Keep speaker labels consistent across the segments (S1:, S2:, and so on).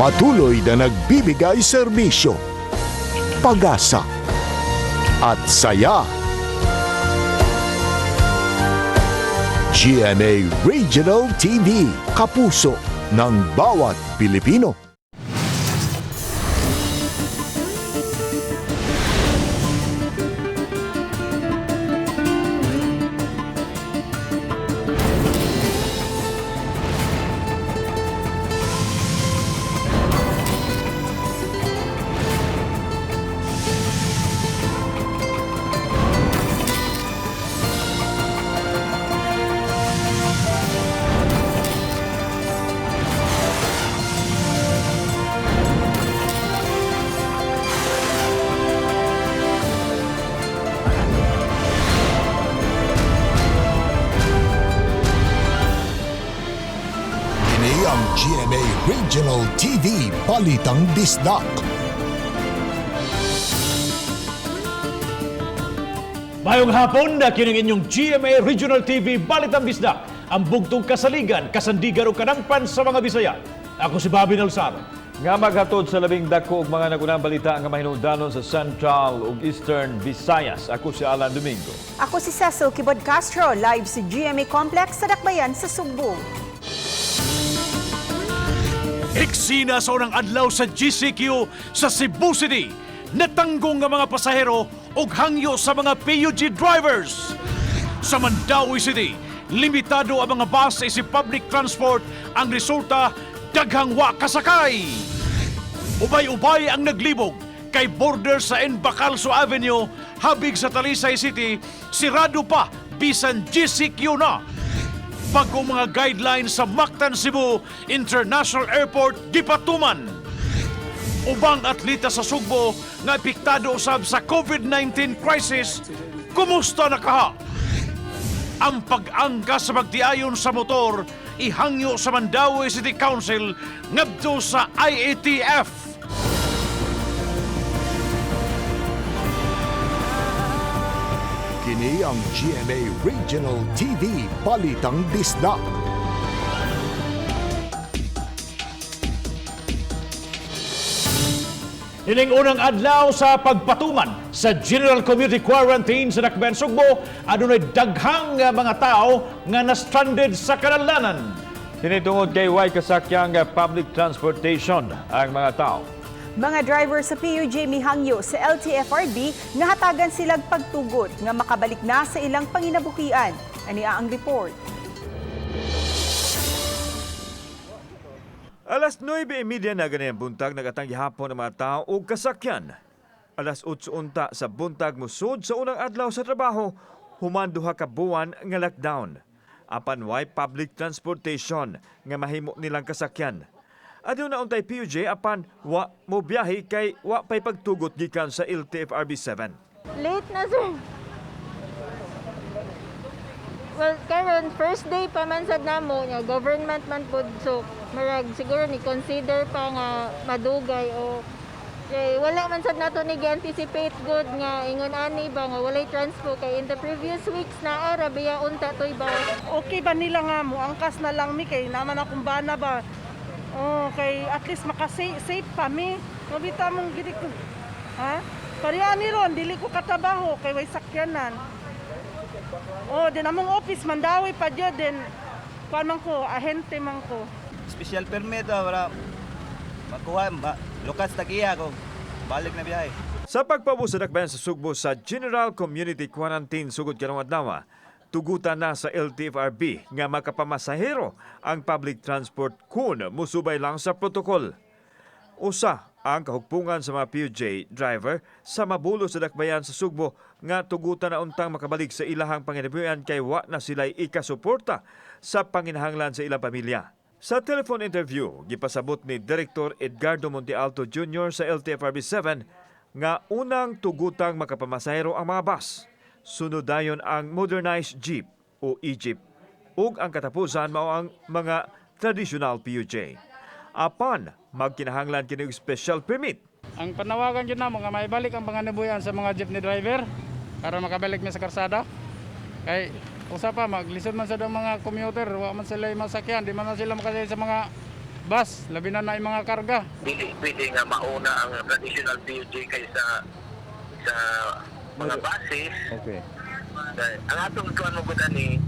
S1: Patuloy na nagbibigay serbisyo, pag-asa at saya. GMA Regional TV, kapuso ng bawat Pilipino. Kini ang GMA Regional TV Balitang Bisdak.
S2: Mayong hapon na kining inyong GMA Regional TV Balitang Bisdak, ang bugtong kasaligan, kasandigan o kanangpan sa mga Bisaya. Ako si Bobby Nalsar.
S3: Nga maghatod sa labing dako og mga nagunang balita nga mahinungdanon sa Central ug Eastern Visayas. Ako si Alan Domingo.
S4: Ako si Cecil Kibod Castro, live sa GMA Complex sa Dakbayan sa Sugbo.
S2: Eksina sa unang adlaw sa GCQ sa Cebu City. Natanggong nga mga pasahero ug hangyo sa mga PUG drivers. Sa Mandaue City, limitado ang mga bus isip public transport. Ang resulta, daghang wa kasakay. Ubay-ubay ang naglibog kay border sa Enbacalso Avenue, habig sa Talisay City, sirado pa bisan GCQ na. Bagong mga guidelines sa Mactan Cebu International Airport gipatuman. Ubang atleta sa Sugbo nga epektado usab sa COVID-19 crisis, kumusta na kaha? Ang pag-angka sa pagtiayon sa motor ihangyo sa Mandaue City Council ngadto sa IATF.
S1: Kini ang GMA Regional TV Balitang Bisdak.
S2: Ining unang adlaw sa pagpatuman sa General Community Quarantine sa Dakbayan Sugbo, adunay daghang mga tao nga na-stranded sa kadalanan.
S3: Tinitungod kay way kasakyang public transportation ang mga tao.
S4: Mga driver sa PUJ mihangyo sa LTFRB nga hatagan silang pagtugot nga makabalik na sa ilang panginabukian. Ani ang report.
S3: Alas 9:30 na ganyan buntag nagatang gihapon ang mga tao og kasakyan. Alas 8 unta sa buntag musod sa unang adlaw sa trabaho, human duha ka buwan nga lockdown. Apan way public transportation nga mahimo nilang kasakyan. Aduna untay PUJ apan wa mo biyahe kay wa pay pagtugot gikan sa LTFRB 7.
S5: Late na, sir. Well, karon first day pa man sad namo nga government man pud, so marag siguro ni consider pa nga madugay o kay wala man sad nato ni anticipate good nga ingon ani ba nga walay transpo kay in the previous weeks na ara biya unta toy ba.
S6: Okay ba nila nga mo angkas na lang mi kay naman akong bana ba. Oh, kay at least maka-safe safe pa mi. Mabita mong gidi ko. Ha? Pareha ni ron dili ko katrabaho kay way sakyanan. Oh, din among office Mandawi pa jud din. Kuan man ko, ahente man ko.
S7: Special permit ah, para makuha, lukas tagiya ko. Balik na biyahe.
S3: Sa pagpaubos sa dakbayan sa Sugbo sa General Community Quarantine sugod karong adlaw, tugutan na sa LTFRB nga makapamasahero ang public transport kun musubay lang sa protokol. Usa ang kahugpungan sa mga PUJ driver sa mabulo sa dakbayan sa Sugbo nga tugutan na untang makabalik sa ilahang panginabuhian kay wa na sila'y ikasuporta sa panginahanglan sa ilang pamilya. Sa telephone interview, gipasabot ni Director Edgardo Montealto Jr. sa LTFRB 7 nga unang tugutang makapamasahero ang mga bus. Sunod dayon ang modernized jeep o e-jeep ug ang katapusan mao ang mga traditional PUJ. Apan magkinahanglan kini og special permit.
S8: Ang panawagan yun na mga maibalik ang panganibuyan sa mga jeepney driver para makabalik mi sa karsada. Kay usa pa maglisod man sa mga commuter, wa man sila masakyan, di man na sila makasakay sa mga bus, labi na na yung mga karga.
S9: Dili pwede nga mauna ang traditional PUJ kaysa sa mga buses. Dahil ang atong kuan mo gud ani,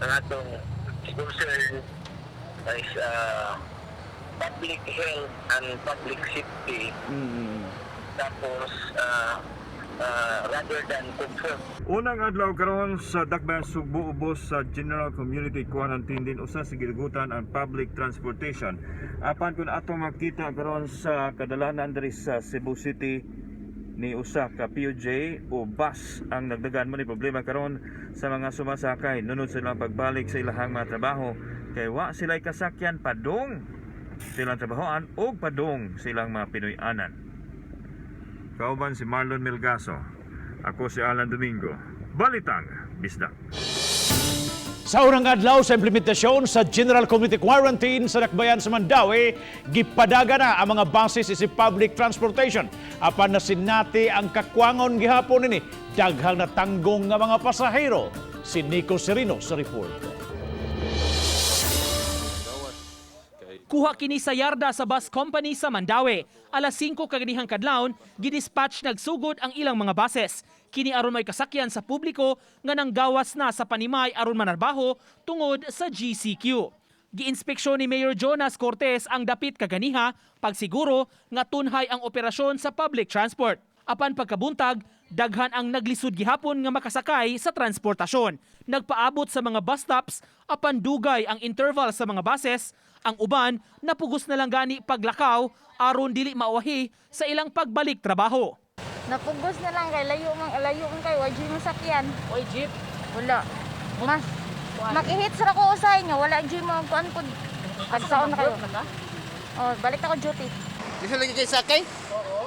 S9: ang atong concern is public health and public safety. Tapos rather than comfort.
S3: Unang adlaw karon sa Dakbayan Sugbo ubos sa General Community Quarantine din usa sa gilugutan ang public transportation. Apan kung atong makita karon sa kadalanan diri sa Cebu City ni usa ka PUJ o bus ang nagdagan mo ni problema karon sa mga sumasakay nunod sa ilang pagbalik sa ilahang mga trabaho kay wa sila'y kasakyan padung silang trabahoan o padung silang mga Pinoy-anan. Kauban si Marlon Melgaso. Ako si Alan Domingo. Balitang Bisdak.
S2: Sa unang adlaw sa implementasyon sa General Community Quarantine sa Dakbayan sa Mandaue, gipadaga na ang mga buses isip public transportation. Apan nasinati ang kakwangon gihapon nini, daghang natanggong nga mga pasahero. Si Nico Serino sa report.
S10: Kuha kini sa yarda sa bus company sa Mandaue. Alas 5 kaganihang kadlawon, gidispatch nagsugod ang ilang mga buses. Kini aron may kasakyan sa publiko nga nanggawas na sa panimay aron manarbaho tungod sa GCQ. Giinspeksyon ni Mayor Jonas Cortez ang dapit kaganiha pagsiguro nga tunhay ang operasyon sa public transport. Apan pagkabuntag, daghan ang naglisod gihapon nga makasakay sa transportasyon. Nagpaabot sa mga bus stops apan dugay ang interval sa mga buses, ang uban napugos na lang gani paglakaw aron dili mauwahi sa ilang pagbalik trabaho.
S5: Napugos na lang kay layo man, layo man kay wa jud masakyan.
S10: Oy, jeep.
S5: Wala. Mas makihit sa ko usay nga wala jud mo kuan pud. Pagsaon na kayo. Oh, balik ako duty.
S7: Bisa lagi kay sakay? Oo.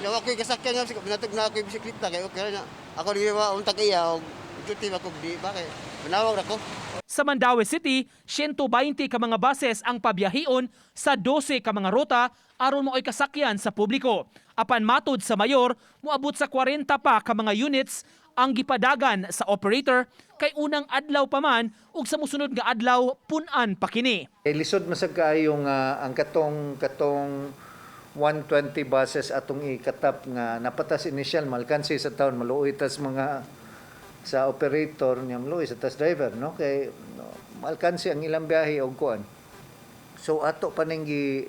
S7: Nawa ko'y kasakyan nga, binatog na ako'y bisikleta kay okay na. Ako di ba untag iya og duty ba kog di ba kay manawag ra ko.
S10: Sa Mandaue City, 120 ka mga buses ang pabiyahion sa 12 ka mga ruta aron maoy kasakyan sa publiko. Apan matod sa mayor, moabot sa 40 pa ka mga units ang gipadagan sa operator kay unang adlaw pa man ug sa mosunod nga adlaw pun-an pa kini.
S11: Eh, lisod masag kaayo nga ang katong katong 120 buses atong ikatap nga napatas initial malkansi sa taon, maluoy tas mga sa operator niya, maluoy sa tas driver, no, kay no, malkansi ang ilang biyahe og kuan, so ato pa ning gi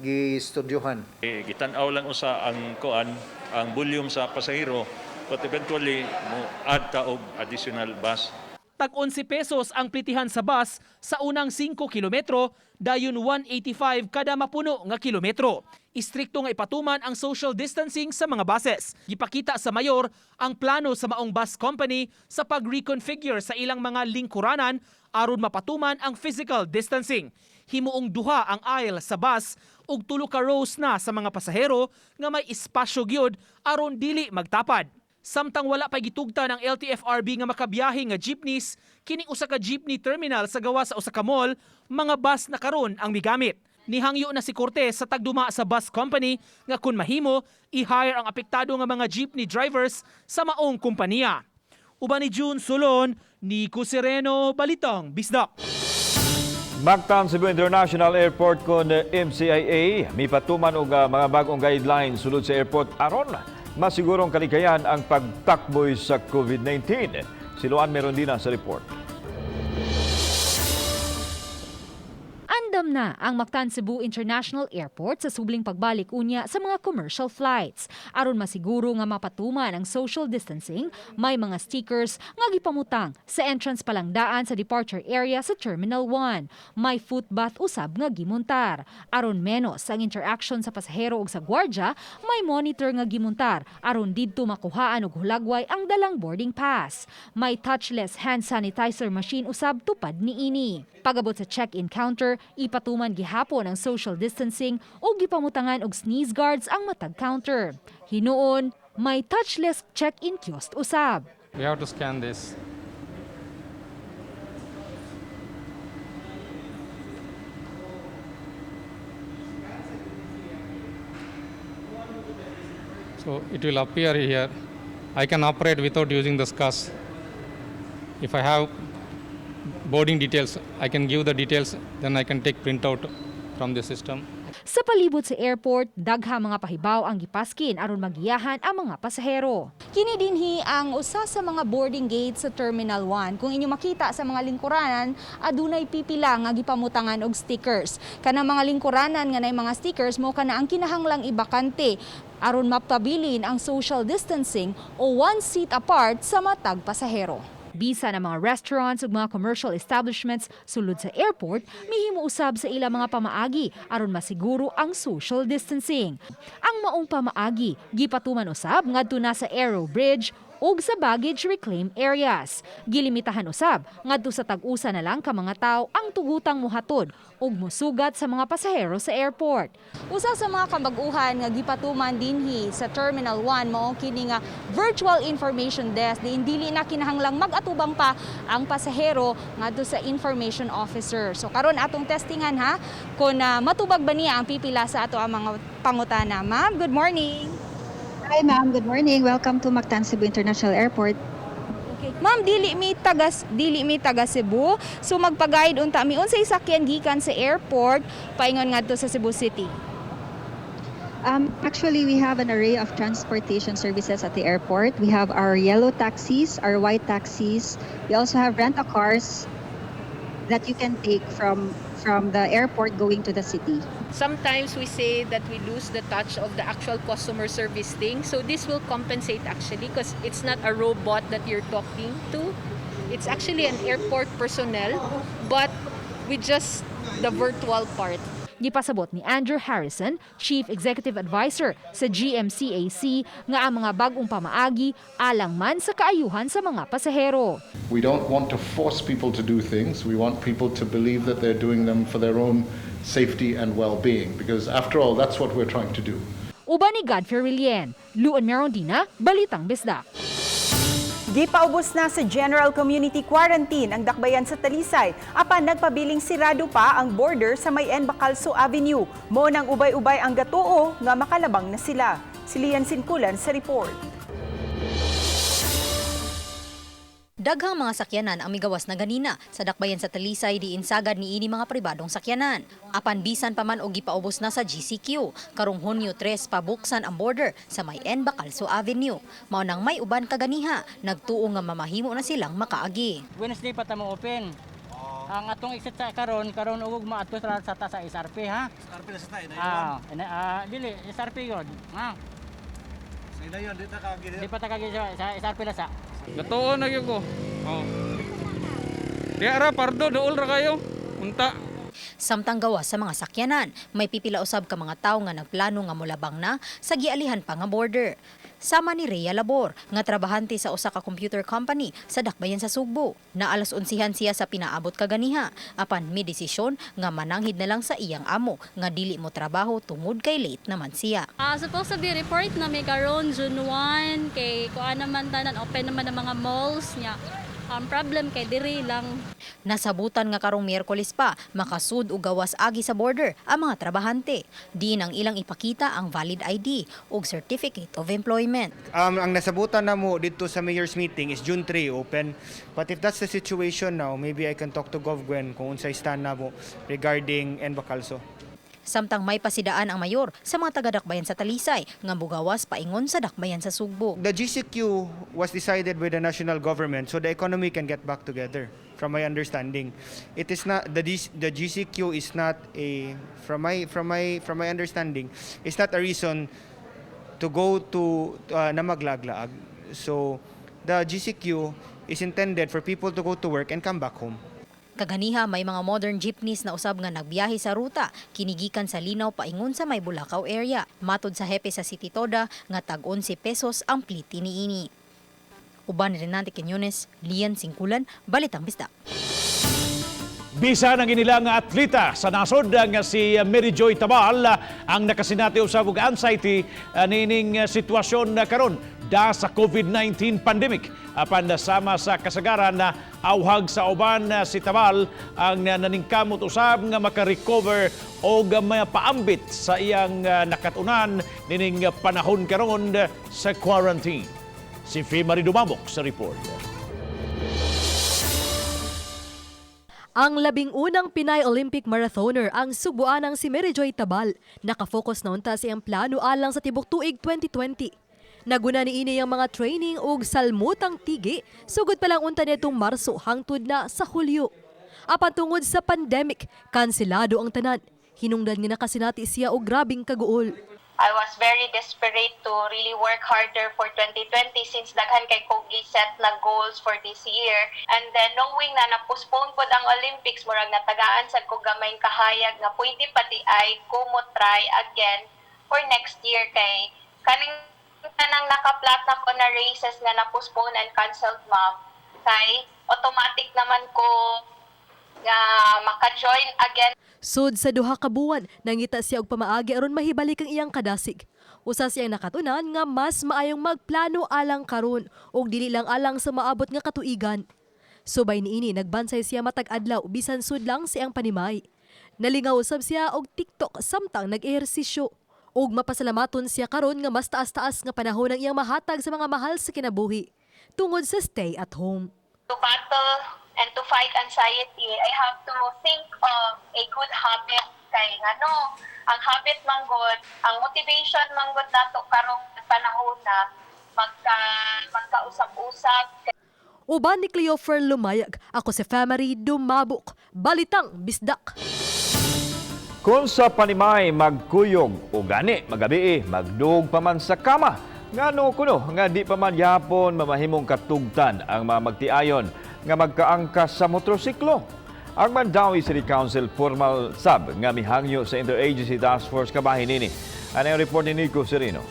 S11: gi studyohan.
S12: Eh, gitan-aw lang usa ang kuan, ang volume sa pasahero, but eventually mo add ta og additional bus.
S10: Tag 11 pesos ang plitihan sa bus sa unang 5 kilometro, dayon 185 kada mapuno nga kilometro. Istrikto nga ipatuman ang social distancing sa mga buses. Gipakita sa mayor ang plano sa maong bus company sa pag-reconfigure sa ilang mga lingkuranan aron mapatuman ang physical distancing. Himuong duha ang aisle sa bus ug tulo ka rows na sa mga pasahero nga may espasyo gyud aron dili magtapad. Samtang wala pa gitugtan ang LTFRB nga makabiyahe nga jeepneys, kining usa ka jeepney terminal sa gawas sa usa ka mall, mga bus na karon ang migamit. Nihangyo na si Cortez sa tagduma sa bus company nga kun mahimo, i-hire ang apektado nga mga jeepney drivers sa maong kompanya. Uban ni June Solon, Nico Sereno, Balitang Bisdak.
S3: Mactan Cebu International Airport kon MCIA mipatuman og mga bagong guidelines sulod sa airport aron masigurong kalikayan ang pagtakboy sa COVID-19. Siluan meron din sa report.
S13: Andam na ang Mactan Cebu International Airport sa subling pagbalik unya sa mga commercial flights. Aron masiguro nga mapatuman ang social distancing, may mga stickers nga gipamutang sa entrance palangdaan sa departure area sa Terminal 1. May foot bath usab nga gimuntar. Aron menos ang interaction sa pasahero ug sa gwardya, may monitor nga gimuntar aron didto makuhaan og hulagway ang dalang boarding pass. May touchless hand sanitizer machine usab tupad niini. Pagabot sa check-in counter, ipatuman gihapon ang social distancing o gipamutangan og sneeze guards ang matag counter. Hinuon, may touchless check-in kiosk usab.
S8: We have to scan this. So it will appear here. I can operate without using the SCAS. If I have boarding details, I can give the details, then I can take printout. from the system.
S13: Sa palibot sa airport, dagha mga pahibaw ang gipaskin aron magiyahan ang mga pasahero. Kini dinhi ang usa sa mga boarding gates sa Terminal 1. Kung inyo makita sa mga lingkuranan, adunay pipila nga gipamutangan og stickers. Kanang mga lingkuranan nga nay mga stickers mo kana ang kinahanglang ibakante aron mapabilin ang social distancing o one seat apart sa matag pasahero. Bisan ang mga restaurants ug mga commercial establishments sulod sa airport, mihimo usab sa ilang mga pamaagi aron masiguro ang social distancing. Ang maong pamaagi gipatuman usab ngadto na sa Aero Bridge ug sa baggage reclaim areas. Gilimitahan usab ngadto sa tag-usa na lang ka mga tawo ang tugutang muhatod ug musugat sa mga pasahero sa airport. Usa sa mga kabag-uhan nga gipatuman dinhi sa Terminal 1 mao kini nga virtual information desk, diin dili na kinahanglang mag-atubang pa ang pasahero ngadto sa information officer. So karon atong testingan ha kung matubag ba niya ang pipila sa ato ang mga pangutana. Ma'am, good morning.
S14: Hi, ma'am. Good morning. Welcome to Mactan Cebu International Airport.
S13: Okay. Ma'am, dili mi taga Cebu. So magpa-guide unta mi unsay sakyan gikan sa airport paingon ngadto sa Cebu City?
S14: Actually, we have an array of transportation services at the airport. We have our yellow taxis, our white taxis. We also have rent-a-cars that you can take from the airport going to the city.
S15: Sometimes we say that we lose the touch of the actual customer service thing. So this will compensate actually because it's not a robot that you're talking to. It's actually an airport personnel, but with just the virtual part.
S13: Gipasabot ni Andrew Harrison, Chief Executive Advisor sa GMCAC, nga ang mga bag-ong pamaagi alang man sa kaayuhan sa mga pasahero.
S16: We don't want to force people to do things. We want people to believe that they're doing them for their own safety and well-being, because after all, that's what we're trying to do.
S13: Uban ni Godfrey Rilien, Luan Merondina, Balitang Bisdak.
S4: Gipaubos na sa General Community Quarantine ang dakbayan sa Talisay apan nagpabiling sirado pa ang border sa may N. Bacalso Avenue. Mao nang ubay-ubay ang gatuo nga makalabang na sila. Si Lian Sinkulan sa report.
S17: Daghang mga sakyanan ang migawas na ganina sa dakbayan sa Talisay, diin sagad niini mga pribadong sakyanan. Apan bisan pa man og gipaubos na sa GCQ, karong Hunyo 3 pabuksan ang border sa may N. Bacalso Avenue. Mao nang may uban kaganiha, nagtuo nga mamahimo na silang makaagi.
S18: Wednesday pa ta mo open. Ang atong exit sa karon karon ug maadto sa ta sa SRP ha.
S19: SRP na sa tayo.
S18: Ah, ah, dili SRP yun. Ha.
S19: Sa inayon, di ta kagi.
S18: Di pa ta kagi sa SRP na sa.
S8: Gatuo na gyud ko. Oh. Di ara pardo, duol ra kayo. Unta.
S17: Samtang gawas sa mga sakyanan, may pipila usab ka mga tawo nga nagplano nga molabang na sa gialihan pa nga border. Sama ni Rhea Labor, nga trabahante sa usa ka computer company sa dakbayan sa Sugbo. Na alas 11 siya sa pinaabot kaganiha, apan may desisyon nga mananghid na lang sa iyang amo nga dili mo trabaho tungod kay late naman siya.
S20: Ah, supposed to be report na may karon June 1 kay kuan naman tanan, open naman ang mga malls niya. Ang problem kay diri lang.
S17: Nasabutan nga karong Miyerkules pa makasud og gawas agi sa border ang mga trabahante. Diin ang ilang ipakita ang valid ID ug certificate of employment.
S21: Ang nasabutan na mo dito sa mayor's meeting is June 3 open. But if that's the situation now, maybe I can talk to Gov Gwen kung unsay stand na mo regarding N. Bacalso.
S17: Samtang may pasidaan ang mayor sa mga taga-dakbayan sa Talisay nga mugawas paingon sa dakbayan sa Sugbo.
S21: The GCQ was decided by the national government so the economy can get back together. From my understanding, it is not the GCQ is not a from my understanding, it's not a reason to go to na maglaglaag. So the GCQ is intended for people to go to work and come back home.
S17: Kaganiha may mga modern jeepneys na usab nga nagbiyahe sa ruta kini gikan sa Linaw paingon sa may Bulacau area. Matod sa hepe sa City Toda nga tag 11 pesos ang pliti niini. Uban ni Renante Quiñones, Lian Singkulan, Balitang Bisdak.
S2: Bisan ang inila nga atleta sa nasod nga si Mary Joy Tabal ang nakasinati usab og anxiety niining sitwasyon na karon da sa COVID-19 pandemic. Apan sama sa kasagaran na awhag sa uban, si Tabal ang naningkamot usab nga maka-recover og paambit sa iyang nakatunan nining panahon karon sa quarantine. Si Fee Marie Dumamok sa report.
S1: Ang 11 na Pinay Olympic marathoner, ang Sugbuanang si Mary Joy Tabal, nakafocus na unta sa iyang plano alang sa tibok tuig 2020. Naguna niini ang mga training ug salmutang tigi sugod pa lang unta nitong Marso hangtod na sa Hulyo. Apan tungod sa pandemic, kanselado ang tanan. Hinungdan nga nakasinati siya og grabing kaguol.
S22: I was very desperate to really work harder for 2020 since daghan kay kog set na goals for this year. And then knowing na na-postpone pod ang Olympics, murag natagaan sad ko gamayng kahayag nga pwede pa diay ko mo try again for next year kay kaning tanang naka-plot na ko na races nga na-postpone and canceled, ma'am, kay automatic naman ko nga maka-join again.
S1: Sud sa 2 ka buwan, nangita siya og pamaagi aron mahibalik ang iyang kadasig. Usa siyang nakatunan nga mas maayong magplano alang karon ug dili lang alang sa maabot nga katuigan. Subay niini, nagbansay siya matag adlaw bisan sud lang siyang panimay. Nalingaw usab siya og TikTok samtang nag-ehersisyo. Ug mapasalamaton siya karon nga mas taas-taas nga panahon ang iyang mahatag sa mga mahal sa kinabuhi tungod sa stay at home.
S22: To battle and to fight anxiety, I have to think of a good habit kay ngano ang habit manggod, ang motivation manggod nato karong panahon na magkausap-usap.
S1: Uban ni Cleofer Lumayag, ako si Famary Dumabok. Balitang Bisdak.
S3: Kung sa panimay magkuyog o gani magabii magdug pa man sa kama, ngano kuno nga di pa man yapon mamahimong katugtan ang mga magtiayon nga magkaangkas sa motorsiklo? Ang Mandaue City Council formal sab nga mihangyo sa Interagency Task Force kabahin nini. Ano ang report ni Nico Serino?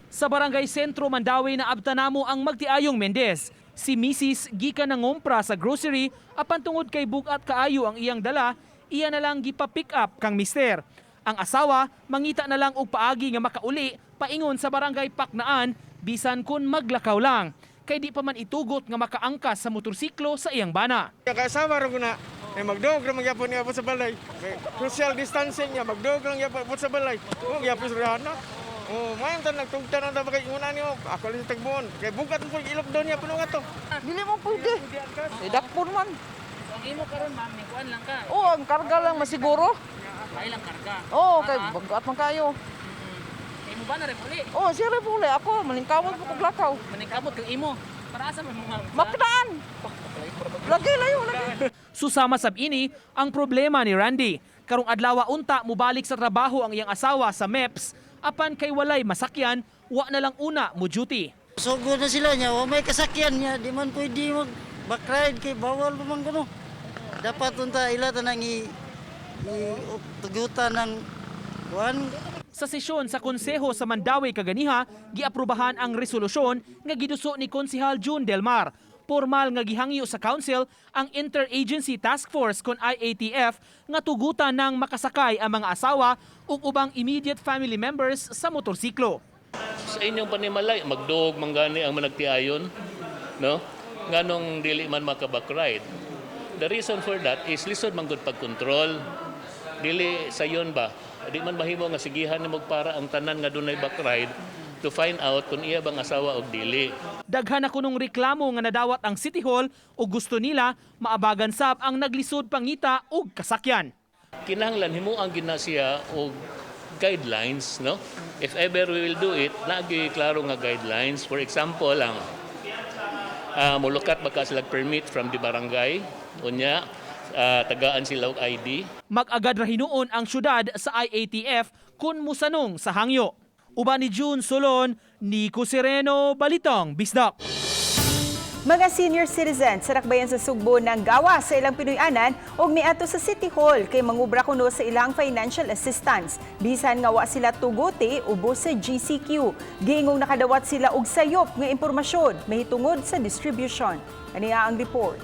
S10: Sa Barangay Sentro, Mandaue, naabta namo ang magtiayong Mendez. Si Mrs. gikan nangompra sa grocery apan tungod kay bugat kaayo ang iyang dala, iya na lang gipa-pick up kang mister. Ang asawa mangita na lang og paagi nga makauli paingon sa Barangay Paknaan bisan kun maglakaw lang. Kay di pa man itugot nga makaangkas sa motorsiklo sa iyang bana.
S23: Kaya asawa ra ko na, eh, magdog ra magyapon niya sa balay. Kay social distancing niya, magdog lang gyapon sa balay. Oh, gyapon sa anak. Oh, mayon ta nagtugtan ang kay una niyo. Ako lang sa tagbuon. Kay bugat mo ilok doon niya puno nga to.
S24: Dili mo pwede. Eh, dakpon man.
S10: Ang imo karon, ma'am, kuan lang ka.
S24: Oo, ang karga lang masiguro.
S10: Ay lang karga.
S24: Oo, kay bagat man kayo.
S10: Imo ba na rin uli?
S24: Oo, siya rin uli. Ako, maningkamot ko kog lakaw.
S10: Maningkamot kang imo. Para asa man mo, ma'am?
S24: Maknaan! Lagi, layo, lagi.
S10: Susama sab ini ang problema ni Randy. Karong adlaw unta mubalik sa trabaho ang iyang asawa sa MEPS apan kay walay masakyan, wa na lang una mo duty.
S25: Sugod na sila niya, wa may kasakyan niya, di man pwede mag backride kay bawal pa man kuno. Dapat unta ila tanang i tugutan ng kuan.
S10: Sa sesyon sa Konseho sa Mandaue kaganiha, giaprobahan ang resolusyon nga giduso ni Konsehal June Del Mar. Formal nga gihangyo sa council ang Interagency Task Force kon IATF nga tugutan ng makasakay ang mga asawa ug ubang immediate family members sa motorsiklo.
S12: Sa inyong panimalay, magduog man gani ang managtiayon, no? Nganong dili man maka-backride? The reason for that is lisod man gud pagkontrol. Dili sayon ba? Di man mahimo nga sigihan nimo para ang tanan nga dunay backride to find out kung iya bang asawa og dili.
S10: Daghan na kunong reklamo nga nadawat ang City Hall ug gusto nila maabagan sab ang naglisod pangita og kasakyan.
S12: Kinahanglan himuang gina siya og guidelines, no? If ever we will do it, naagi klaro nga guidelines. For example, ang mulukat baka sila permit from the barangay, unya tagaan sila og ID.
S10: Mag-agad ra hinuon ang syudad sa IATF kung musanong sa hangyo. Uban ni June Solon, Nico Sereno, Balitang Bisdak.
S4: Mga senior citizens sa Dakbayan sa Sugbo nanggawas sa ilang Pinoy-anan ug miadto sa City Hall kay mangubra kuno sa ilang financial assistance. Bisan nga wa sila tuguti ubos sa GCQ. Giingong nakadawat sila og sayop nga impormasyon mahitungod sa distribution. Aniya ang report.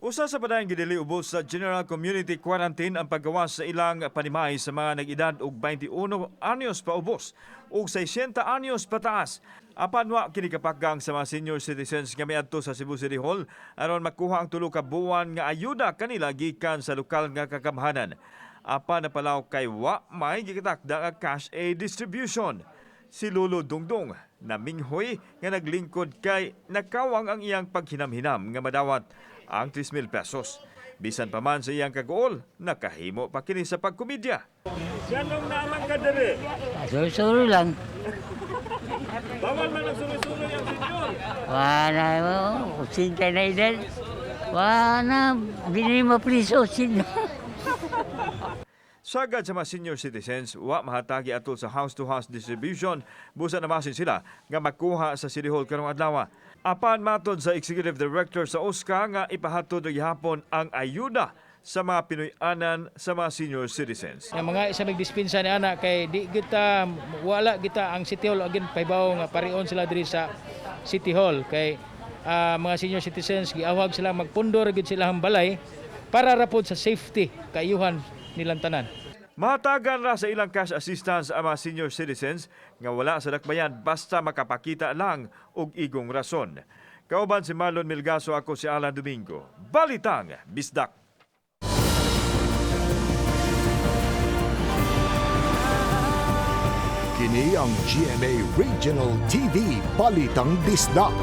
S3: Usa sa padayong gidili ubos sa General Community Quarantine ang paggawas sa ilang panimay sa mga nag-edad og 21 anyos paubos ug 60 anyos pataas. Apan wa kini kapakgang sa mga senior citizens nga miadto sa Cebu City Hall aron makuha ang 3 ka buwan nga ayuda kanila gikan sa lokal nga kagamhanan. Apan napalaw kay wa may gikatakda nga cash aid distribution. Si Lolo Dungdung Naminghoy nga naglingkod kay nakawang ang iyang paghinamhinam nga madawat ang 3,000 pesos. Bisan pa man sa iyang kaguol, nakahimo pa kini sa pagkomedya.
S23: Ganong naman ka dere.
S25: Sulo-sulo lang.
S23: Bawal man ang sulo-sulo yung senyor.
S25: Wala mo, sinta na edad. Wala, di na mapriso. Sinta.
S3: Sagad sa mga senior citizens, wa mahatagi atol sa house-to-house distribution, busa namasin sila nga makuha sa City Hall karong adlaw. Apan matod sa Executive Director sa OSCA nga ipahatod og gihapon ang ayuda sa mga Pinoy-anan sa mga senior citizens.
S8: Nga mga isa magdispensa ni ana kay di kita wala kita ang City Hall again pahibaw nga parion sila diri sa City Hall kay mga senior citizens giawhag sila magpundor gyud sila ang balay para ra pod sa safety kaayuhan nilang tanan.
S3: Mahatagan ra sa ilang cash assistance ang mga senior citizens nga wala sa dakbayan basta makapakita lang og igong rason. Kauban si Marlon Milgaso, ako si Alan Domingo. Balitang Bisdak.
S5: Kini ang GMA Regional TV Balitang Bisdak.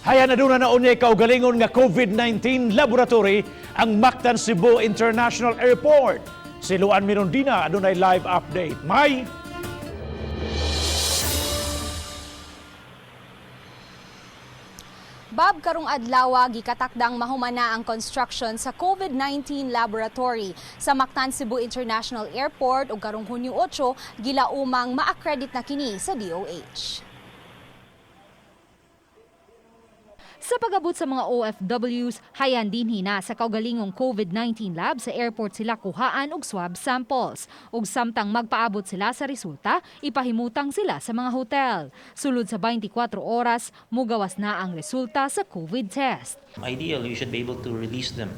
S2: Haya na doon na unya kaugalingon nga COVID-19 laboratory ang Mactan Cebu International Airport. Si Luan Mirondina adunay live update. May
S6: Bob, karong adlaw gikatakdang mahumana ang construction sa COVID-19 laboratory sa Mactan Cebu International Airport ug karong Hunyo 8 gilaumang ma-accredit na kini sa DOH.
S13: Sa pag-abot sa mga OFWs, hayan din hina sa kaugalingong COVID-19 lab sa airport sila kuhaan og swab samples. Ug samtang magpaabot sila sa resulta, ipahimutang sila sa mga hotel. Sulod sa 24 oras, mugawas na ang resulta sa COVID test.
S7: Ideally, you should be able to release them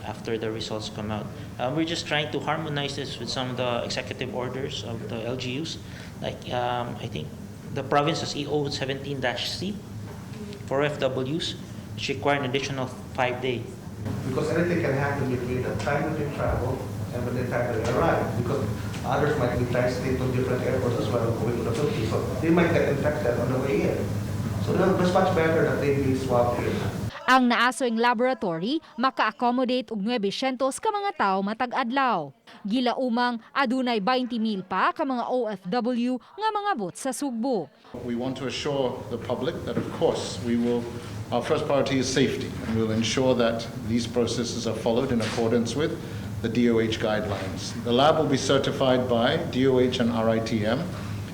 S7: after the results come out. We're just trying to harmonize this with some of the executive orders of the LGUs. Like, I think the province has EO 17-C for FWs, which require an additional 5 day.
S9: Because anything can happen between the time that they travel and when the time they arrive, because others might be transiting to different airports as well going to the Philippines, so they might get infected on the way in. So it's much better that they be swabbed here.
S13: Ang naasoing laboratory maka-accommodate og 900 ka mga tawo matag adlaw. Gilaumang adunay 20,000 pa ka mga OFW nga mangabot sa Sugbo.
S16: We want to assure the public that, of course, we will, our first priority is safety, and we'll ensure that these processes are followed in accordance with the DOH guidelines. The lab will be certified by DOH and RITM,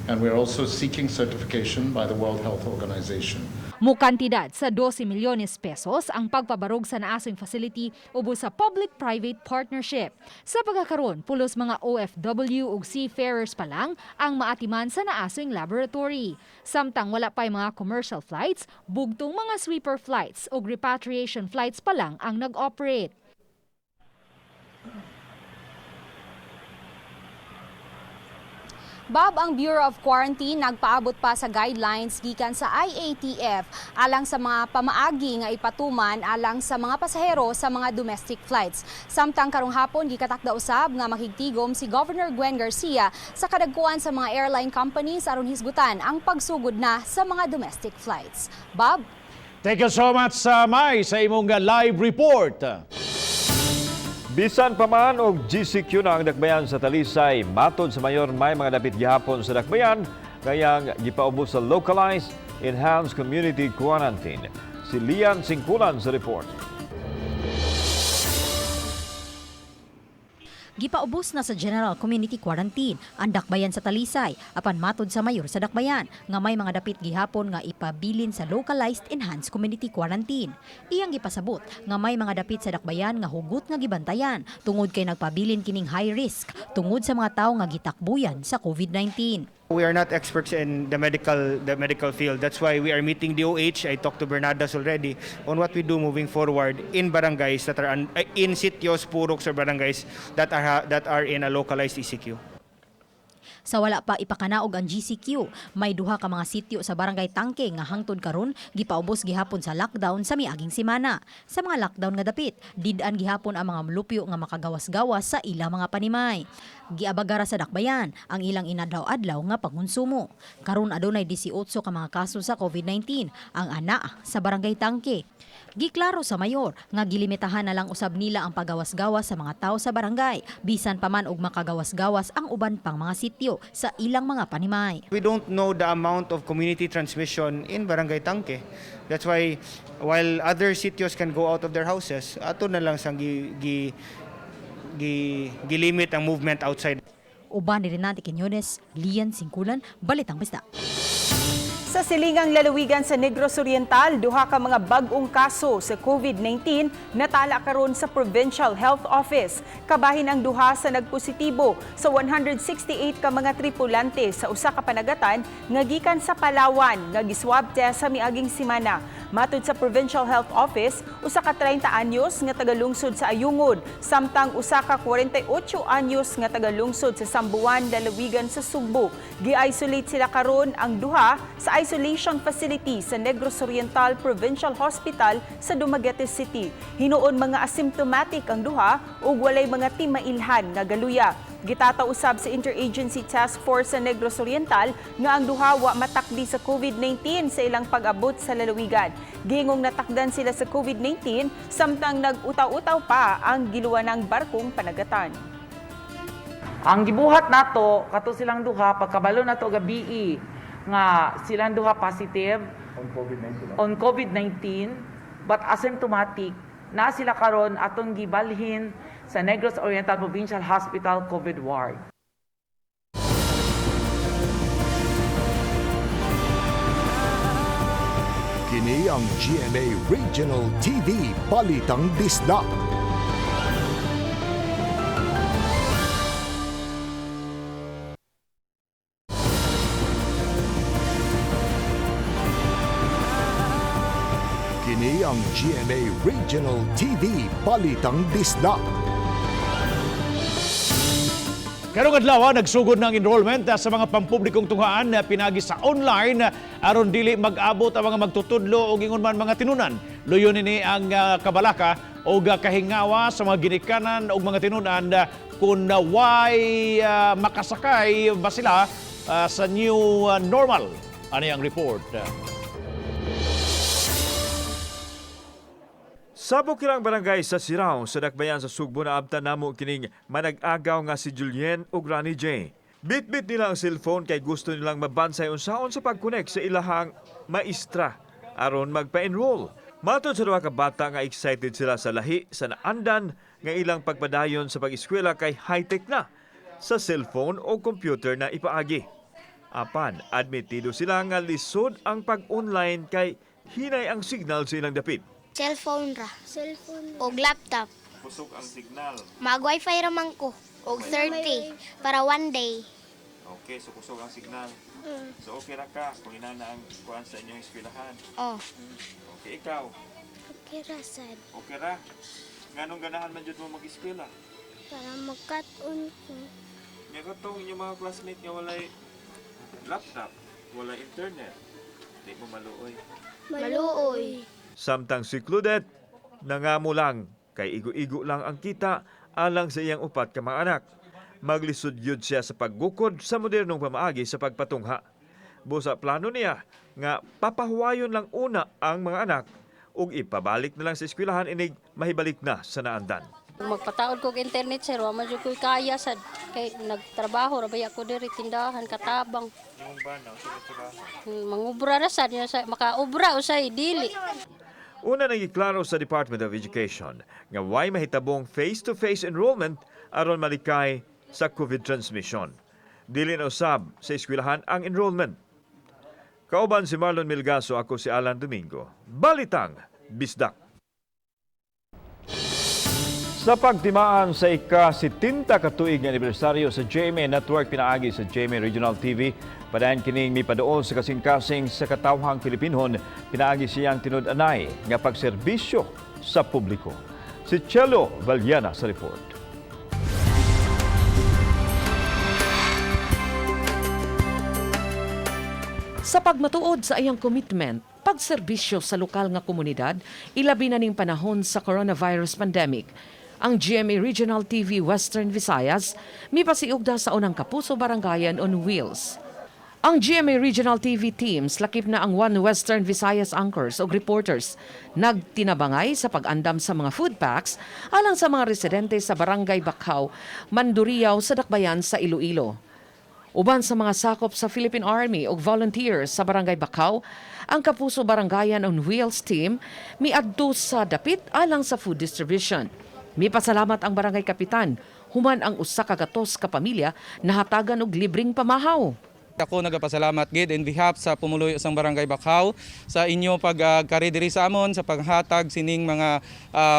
S16: and we're also seeking certification by the World Health Organization.
S13: Mukantidad sa 12 milyones pesos ang pagpabarog sa naasoing facility ubos sa public-private partnership. Sa pagkakaroon, pulos mga OFW ug seafarers pa lang ang maatiman sa naasoing laboratory. Samtang wala pa'y mga commercial flights, bugtong mga sweeper flights ug repatriation flights pa lang ang nag-operate.
S6: Bob, ang Bureau of Quarantine nagpaabot pa sa guidelines gikan sa IATF alang sa mga pamaagi nga ipatuman alang sa mga pasahero sa mga domestic flights. Samtang karong hapon gikatakda usab nga makigtigom si Governor Gwen Garcia sa kadagkuan sa mga airline companies aron hisgutan ang pagsugod na sa mga domestic flights. Bob?
S2: Thank you so much, May, sa imong live report.
S3: Bisan pa man og GCQ na ang dakbayan sa Talisay, matod sa mayor may mga dapit gihapon sa dakbayan kayang gipaubos sa localized enhanced community quarantine. Si Lian Singkulan sa report.
S17: Gipaubos na sa General Community Quarantine ang dakbayan sa Talisay apan matod sa mayor sa dakbayan nga may mga dapit gihapon nga ipabilin sa localized enhanced community quarantine. Iyang gipasabot nga may mga dapit sa dakbayan nga hugot nga gibantayan tungod kay nagpabilin kining high risk tungod sa mga tawo nga gitakbuyan sa COVID-19.
S21: We are not experts in the medical field. That's why we are meeting DOH. I talked to Bernadas already on what we do moving forward in barangays that are in sitios, puroks or barangays that are in a localized ECQ.
S17: Sa wala pa ipakanaog ang GCQ, may duha ka mga sityo sa Barangay Tangke nga hangtod karon gipaubos gihapon sa lockdown sa miaging semana. Sa mga lockdown nga dapit, did-an gihapon ang mga molupyo nga makagawas-gawas sa ilang mga panimay. Giabagara sa dakbayan ang ilang inadlaw-adlaw nga pangonsumo. Karon adunay 18 ka mga kaso sa COVID-19 ang ana sa Barangay Tangke. Giklaro sa mayor nga gilimitahan na lang usab nila ang pagawas-gawas sa mga tao sa barangay, bisan pa man og makagawas-gawas ang uban pang mga sityo sa ilang mga panimay.
S21: We don't know the amount of community transmission in Barangay Tangke. That's why while other sitios can go out of their houses, ato na lang sang gi gilimit ang movement outside.
S17: Uban ni Renante Quiñones, Lian Singkulan, Balitang Bisdak.
S4: Sa silingang lalawigan sa Negros Oriental, duha ka mga bag-ong kaso sa COVID-19 natala karon sa Provincial Health Office. Kabahin ang duha sa nagpositibo sa 168 ka mga tripulante sa usa ka panagatan nga gikan sa Palawan nga giswab test sa miaging semana. Matud sa Provincial Health Office, usa ka 30 anyos nga tagalungsod sa Ayungod, samtang usa ka 48 anyos nga tagalungsod sa Samboan, lalawigan sa Sugbo. Gi-isolate sila karon ang duha sa isolation facility sa Negros Oriental Provincial Hospital sa Dumaguete City. Hinuon mga asymptomatic ang duha ug walay mga timailhan nga galuya. Gitataw usab sa Interagency Task Force sa Negros Oriental nga ang duha wa matakdi sa COVID-19 sa ilang pag-abot sa lalawigan. Giingong natakdan sila sa COVID-19 samtang nag-utaw-utaw pa ang giluwanang barkong panagatan.
S11: Ang gibuhat nato kato silang duha, pagkabalo nato gabii nga silang duha positive on COVID-19 but asymptomatic na sila karon, atong gibalhin sa Negros Oriental Provincial Hospital COVID Ward.
S5: Kini ang GMA Regional TV Balitang Bisdak. Kini ang GMA Regional TV Balitang Bisdak.
S2: Karong adlaw nagsugod ng enrollment sa mga pampublikong tunghaan na pinagi sa online aron dili mag-abot ang mga magtutudlo o ingon man mga tinunan. Luyo nini ang kabalaka o kahingawa sa mga ginikanan o mga tinunan kung way makasakay ba sila sa new normal. Ano ang report?
S3: Sa Bukirang Barangay sa Sirao, sa Dakbayan sa Sugbo, naabtan namo kining manag-agaw nga si Julien ug Rani J. Bit-bit nila ang cellphone kay gusto nilang mabansay unsaon sa pag-connect sa ilahang maestra aron magpa-enroll. Matod sa duha ka bata nga excited sila sa lahi sa naandan nga ilang pagpadayon sa pag-eskwela kay high-tech na sa cellphone o computer na ipaagi. Apan, admitido sila nga lisod ang pag-online kay hinay ang signal sa ilang dapit.
S14: Cellphone ra. Cellphone. Og laptop.
S3: Kusog ang signal.
S14: Mag wifi ra man ko. Og 30 para one day.
S3: Okay, so kusog ang signal. So okay ra ka kung inana ang kuan sa inyong eskwelahan.
S14: Oh.
S3: Okay, ikaw?
S14: Okay ra sad.
S3: Okay ra? Nganong ganahan man jud mo mag-eskwela?
S14: Para magkat-on ko.
S3: Nya katong inyong mga classmate nga walay laptop, walay internet. Di mo maluoy?
S14: Maluoy.
S3: Samtang si Claudette, nangamo lang kay igo-igo lang ang kita alang sa iyang upat ka mga anak. Maglisod yun siya sa paggukod sa modernong pamaagi sa pagpatungha. Busa plano niya nga papahuwayon lang una ang mga anak ug ipabalik na lang sa eskwelahan inig mahibalik na sa naandan.
S20: Magpataod kog internet, sir, wa man jud ko'y kaya sad kay nagtrabaho ra baya ko diri, tindahan, katabang.
S3: Imong bana sa trabaho?
S20: Mangubra ra sad niya sa makaobra usay dili.
S3: Una nagiklaro sa Department of Education nga way mahitabong face-to-face enrollment aron malikay sa COVID transmission. Dili na usab sa eskwelahan ang enrollment. Kauban si Marlon Milgaso, ako si Alan Domingo. Balitang Bisdak. Sa pagtimaan sa ika-70 katuig nga anibersaryo sa GMA Network pinaagi sa GMA Regional TV, padayon kining mipaduol sa kasing-kasing sa katawhang Pilipinhon pinaagi siyang tinud-anay nga pagserbisyo sa publiko. Si Chelo Valiana sa report.
S1: Sa pagmatuod sa iyang commitment, pagserbisyo sa lokal nga komunidad, ilabi na ning panahon sa coronavirus pandemic, ang GMA Regional TV Western Visayas mipasiugda sa unang Kapuso Barangayan on Wheels. Ang GMA Regional TV teams, lakip na ang One Western Visayas anchors o reporters, nagtinabangay sa pag-andam sa mga food packs alang sa mga residente sa Barangay Bakhaw, Mandurriao sa Dakbayan sa Iloilo. Uban sa mga sakop sa Philippine Army ug volunteers sa Barangay Bakhaw, ang Kapuso Barangayan on Wheels team miadto sa dapit alang sa food distribution. Mipasalamat ang barangay kapitan human ang usa ka gatos ka pamilya nahatagan og libreng pamahaw.
S15: Ako nagapasalamat gid in behalf sa pumuluyo sang Barangay Bakhaw sa inyo pag-kari diri sa amon sa paghatag sining mga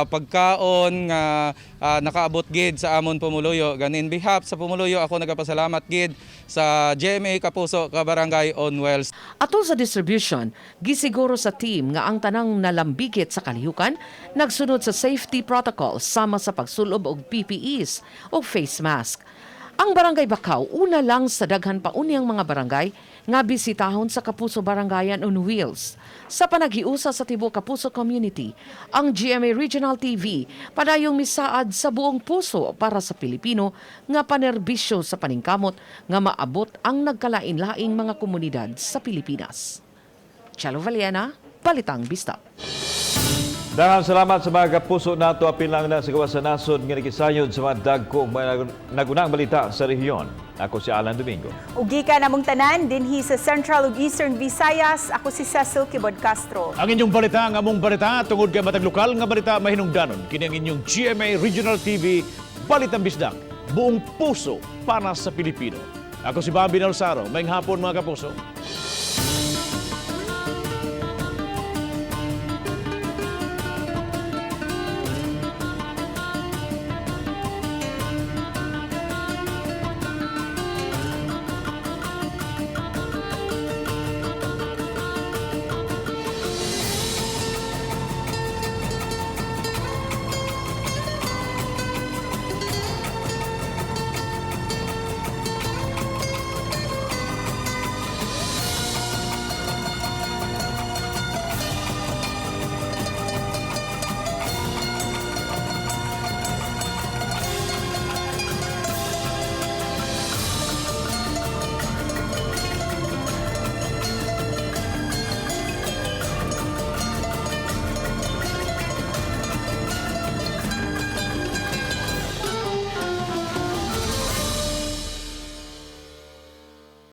S15: pagkaon nga nakaabot gid sa amon pumuluyo. Gani in behalf sa pumuluyo, ako nagapasalamat gid sa GMA Kapuso ka Barangay on Wheels.
S1: Atol sa distribution, gisiguro sa team nga ang tanang nalambigit sa kalihukan nagsunod sa safety protocol sama sa pagsulob og PPEs o face mask. Ang Barangay Bakhaw una lang sa daghan pa unyang mga barangay nga bisitahon sa Kapuso Barangayan on Wheels. Sa panaghiusa sa tibuok Kapuso community, ang GMA Regional TV padayong misaad sa buong puso para sa Pilipino nga panerbisyo sa paningkamot nga maabot ang nagkalain-laing mga komunidad sa Pilipinas. Chalo Valiena, Balitang Bisdak.
S3: Daghang salamat sa mga kapuso nato, apil lang na sa gawas sa nasod nga nakisayod sa mga dagko mga nagunang balita sa rehiyon. Ako si Alan Domingo.
S4: Ug gikan namong tanan dinhi sa Central ug Eastern Visayas, ako si Cecil Kibod Castro.
S2: Ang inyong balita, ang among balita, tungod kay matag lokal nga balita mahinungdanon. Kini ang inyong GMA Regional TV, Balitang Bisdak, buong puso para sa Pilipino. Ako si Bobby Nalsaro. Maayong hapon, mga kapuso.